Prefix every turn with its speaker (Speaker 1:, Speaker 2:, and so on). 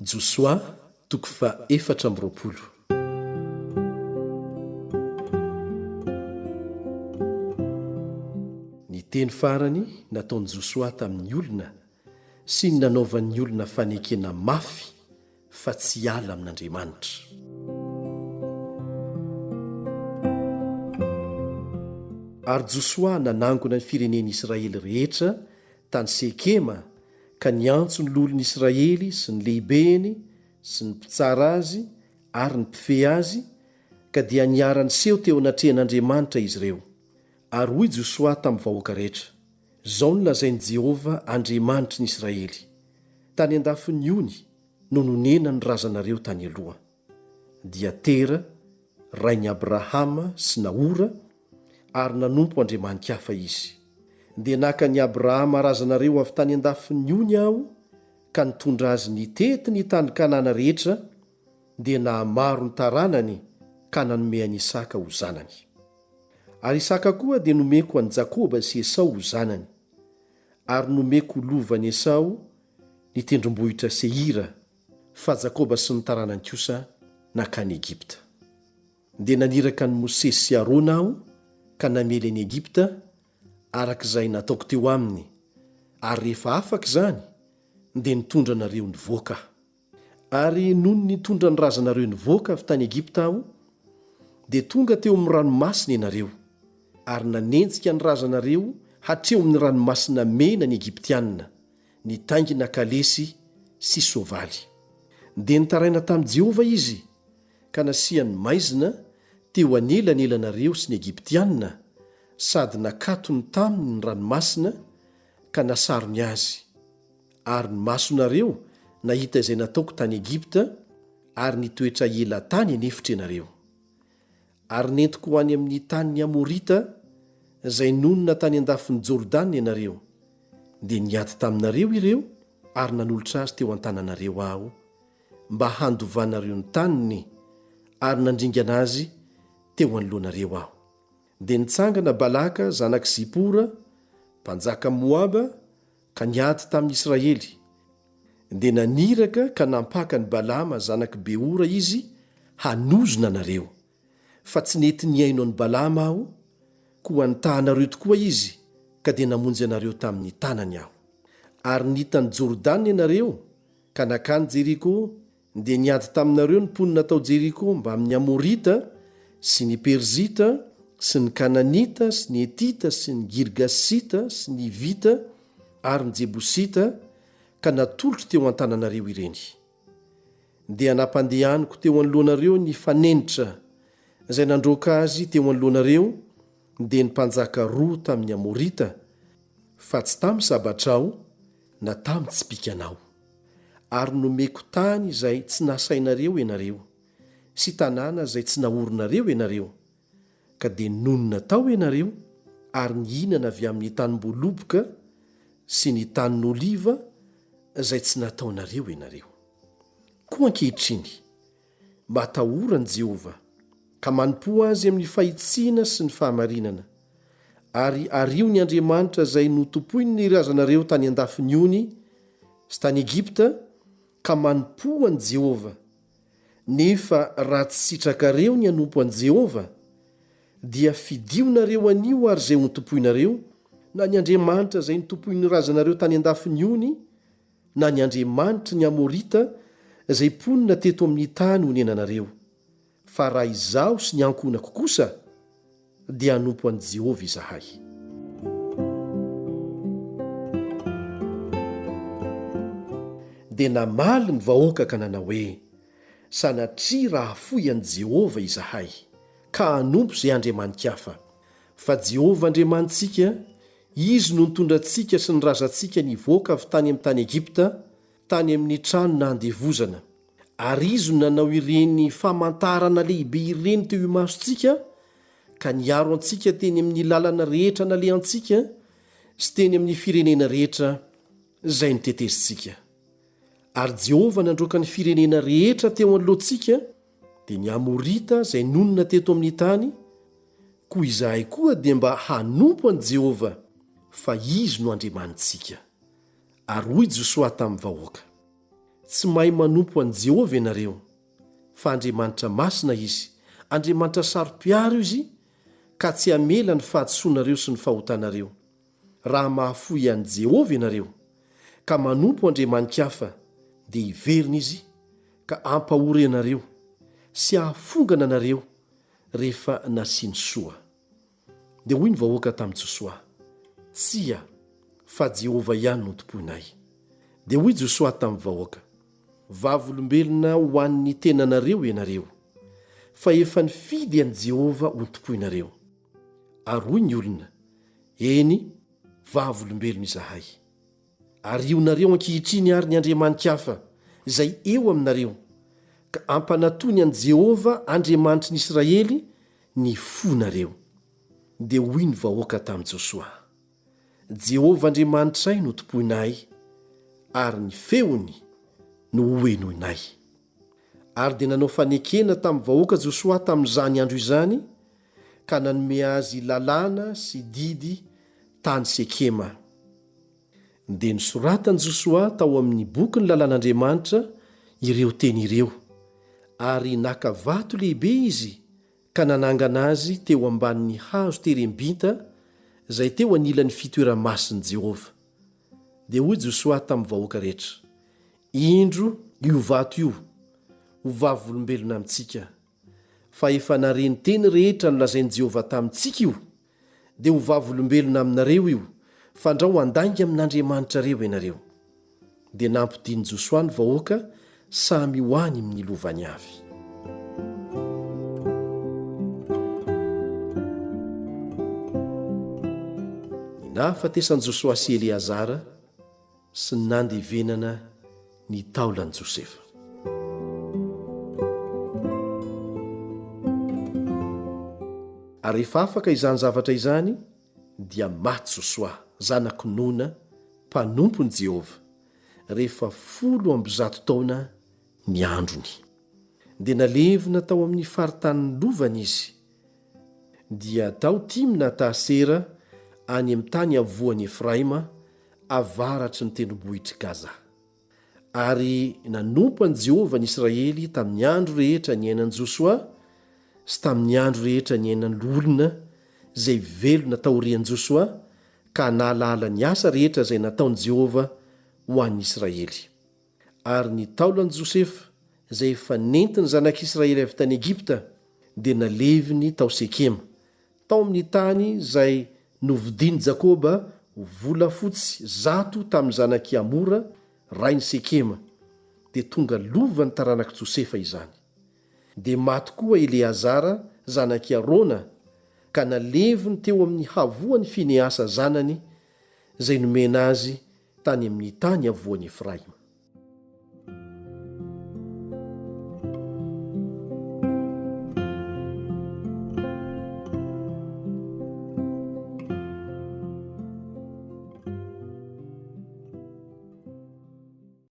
Speaker 1: Josoa toko faha-24. Ny teny farany nataon'i Josoa tamin'ny olona sy ny nanaovan'ny olona fanekena mafy fa tsy hiala amin'Andriamanitra. Ary Josoa nanangona ny firenen'Israely rehetra tany Sekema ka niantso ny loholon'i Israely sy ny lehibeny sy ny mpitsara azy ary ny mpifehy azy, ka dia niara-niseho teo anatrehan'Andriamanitra izy ireo. Ary hoy Josoa tamin'ny vahoaka rehetra, Izao no lazain'i Jehovah Andriamanitry ny Israely, Tany an-dafin'ny ony no nonenan'ny razanareo tany aloha. Dia Tera, rain'i Abrahama sy Nahora, ary nanompo andriamani-kafa izy. Dia naka an'i Abrahama razanareo avy tany an-dafin'ny ony aho, ka nitondra azy nitety ny tany Kanana rehetra, dia nahamaro ny taranany ka nanome an'i Isaka ho zanany. Ary Isaka koa dia nomeko an'i Jakoba sy Esao ho zanany. Ary nomeko ho lovan'i Esao ny tendrombohitra Seira, fa Jakoba sy ny taranany kosa nankany Egypta. Dia naniraka an'i Mosesy sy Arona aho ka namely an'i Egypta araka izay nataoko teo aminy, ary rehefa afaka izany, dia nitondra anareo nivoaka aho. Ary nony nitondra ny razanareo nivoaka avy tany Egypta aho, dia tonga teo amin'ny ranomasina ianareo, ary nanenjika ny razanareo hatreo amin'ny Ranomasina Mena ny Egyptiana, nitaingina kalesy sy soavaly. Dia nitaraina tamin'i Jehovah izy, ka nasiany maizina teo anelanelanareo sy ny Egyptiana, sady nakatony taminy ny ranomasina, ka nasarony azy. Ary ny masonareo nahita izay nataoko tany Egypta, ary nitoetra ela tany an'efitra ianareo. Ary nentiko ho any amin'ny tanin'ny Amorita, izay nonina tany an-dafin'i Jordana ianareo. Dia niady taminareo ireo, ary nanolotra azy teo an-tananareo Aho, mba handovanareo ny taniny, ary nandringana azy teo anoloanareo Aho. Dia nitsangana Balaka zanak'i Zipora, mpanjaka Moaba, ka niady tamin'ny Israely. Dia naniraka ka nampaka an'i Balama zanak'i Beora izy hanozona anareo. Fa tsy nety nihaino an'i Balama aho, koa nitaha anareo tokoa izy, ka dia namonjy anareo tamin'ny tanany aho. Ary nita an'i Jordana ianareo, ka nankany Jeriko, Dia niady taminareo ny mponina tao Jeriko mbamin'ny Amorita sy ny Perizita sy ny Kananita sy ny Hetita sy ny Girgasita sy ny Hivita ary ny Jebosita, ka natolotro teo an-tananareo ireny. Dia nampandehaniko teo anoloanareo ny fanenitra izay nandroaka azy teo anoloanareo, dia ny mpanjaka roa tamin'ny Amorita, fa tsy tamin'ny sabatrao na tamin'ny tsipìkanao. Ary nomeko tany izay tsy nasainareo ianareo, sy tanàna izay tsy naorinareo ianareo, ka dia nonina tao ianareo ary nihinana avy amin'ny tanim-boaloboka sy ny tanin'oliva izay tsy nataonareo ianareo. Koa ankehitriny, matahora an'i Jehovah, ka manompoa azy amin'ny fahitsiana sy ny fahamarinana, ary ario ny andriamanitra izay notompoin'ny razanareo tany an-dafin'ny ony sy tany Egypta, ka manompoa an'i Jehovah. Nefa raha tsy sitrakareo ny hanompo an'i Jehovah, dia fidionareo anio ary izay hontompoinareo, na ny andriamanitra izay notompoin'ny razanareo tany an-dafin'ny ony, na ny andriamanitry ny Amorita izay mponina teto amin'ny tany onenanareo. Fa raha izaho sy ny ankohonako kosa, dia hanompo an'i Jehovah izahay. Dia namaly ny vahoaka ka nanao hoe, Sanatria raha hafoy an'i Jehovah izahay, ka hanompo izay andriamani-kafa! Fa Jehovah Andriamanitsika, Izy no nitondra antsika sy ny razantsika nivoaka avy tany amin'ny tany Egypta, tany amin'ny trano nahandevozana. Ary Izy no nanao ireny famantarana lehibe ireny teo imasontsika, ka niaro antsika teny amin'ny lalana rehetra nalehantsika sy teny amin'ny firenena rehetra izay notetezintsika. Ary Jehovah nandroaka ny firenena rehetra teo anoloantsika, dia ny Amorita izay nonina teto amin'ny tany, koa izahay koa dia mba hanompo an'i Jehovah, fa Izy no Andriamanitsika. Ary hoy Josoa tamin'ny vahoaka. Tsy mahay manompo an'i Jehovah ianareo, fa Andriamanitra masina izy, Andriamanitra saro-piaro izy, ka tsy hamela ny fahadisoanareo sy ny fahotanareo. Raha mahafoy an'i Jehovah ianareo, ka manompo andriamani-kafa, dia hiverina izy ka hampahory anareo sy hahafongana anareo rehefa nasiany soa. Dia hoy ny vahoaka tamin'i Josoa, Tsia, fa Jehovah ihany no tompoinay. Dia hoy Josoa tamin'ny vahoaka, Vavolombelona ho an'ny tenanareo ianareo, fa efa nifidy an'i Jehovah ho tompoinareo. Ary hoy ny olona, Eny, vavolombelona izahay. Arionareo ankehitriny àry ny andriamani-kafa izay eo aminareo, ka ampanatony an'i Jehovah Andriamanitry ny Israely ny fonareo. Dia hoy ny vahoaka tamin'i Josoa, Jehovah Andriamanitray no tompoinay, ary ny feony no hohenoinay. Ary dia nanao fanekena tamin'ny vahoaka Josoa tamin'izany andro izany, ka nanome azy lalàna sy didy tany Sekema. Dia nosoratan'i Josoa tao amin'ny bokin'ny lalàn'Andriamanitra ireo teny ireo, ary naka vato lehibe izy ka nanangana azy teo ambanin'ny hazo terembinta izay teo anilan'ny fitoera-masin'i Jehovah. Dia hoy Josoa tamin'ny vahoaka rehetra, Indro io vato io, ho vavolombelona amintsika, fa efa nare ny teny rehetra nolazain'i Jehovah tamintsika io, dia ho vavolombelona aminareo io, fandrao handainga amin'Andriamanitrareo ianareo. Dia nampodian'i Josoa ny vahoaka samy ho any amin'ny lovany avy. Ny nahafatesan'i Josoa sy Eleazara sy ny nandevenana ny taolan'i Josefa. Ary rehefa afaka izany zavatra izany, dia maty Josoa, zanak'i Nona, mpanompon'i Jehovah, rehefa 110 taona ny androny. Dia nalevina tao amin'ny faritanin'ny lovany izy, dia tao Timnata-sera any amin'ny tany havoan'i Efraima, avaratry ny tendrombohitr'i Gaza. Ary nanompo an'i Jehovah ny Israely tamin'ny andro rehetra niainan'i Josoa sy tamin'ny andro rehetra niainan'ny loholona izay velona taorian'i Josoa ka nahalala ny asa rehetra izay nataon'i Jehovah ho an'ny Israely. Ary ny taolan'i Josefa, izay efa nentin'ny zanak'Israely avy tany Egypta, dia naleviny tao Sekema, tao amin'ny tany izay novidin'i Jakoba ho volafotsy zato tamin'ny zanak'i Hamora, rain'i Sekema, dia tonga lovan'ny taranak'i Josefa izany. Dia maty koa Eleazara, zanak'i Arona, ka naleviny teo amin'ny havoan'i Finehasa zanany, izay nomena azy tany amin'ny tany havoan'i Efraima.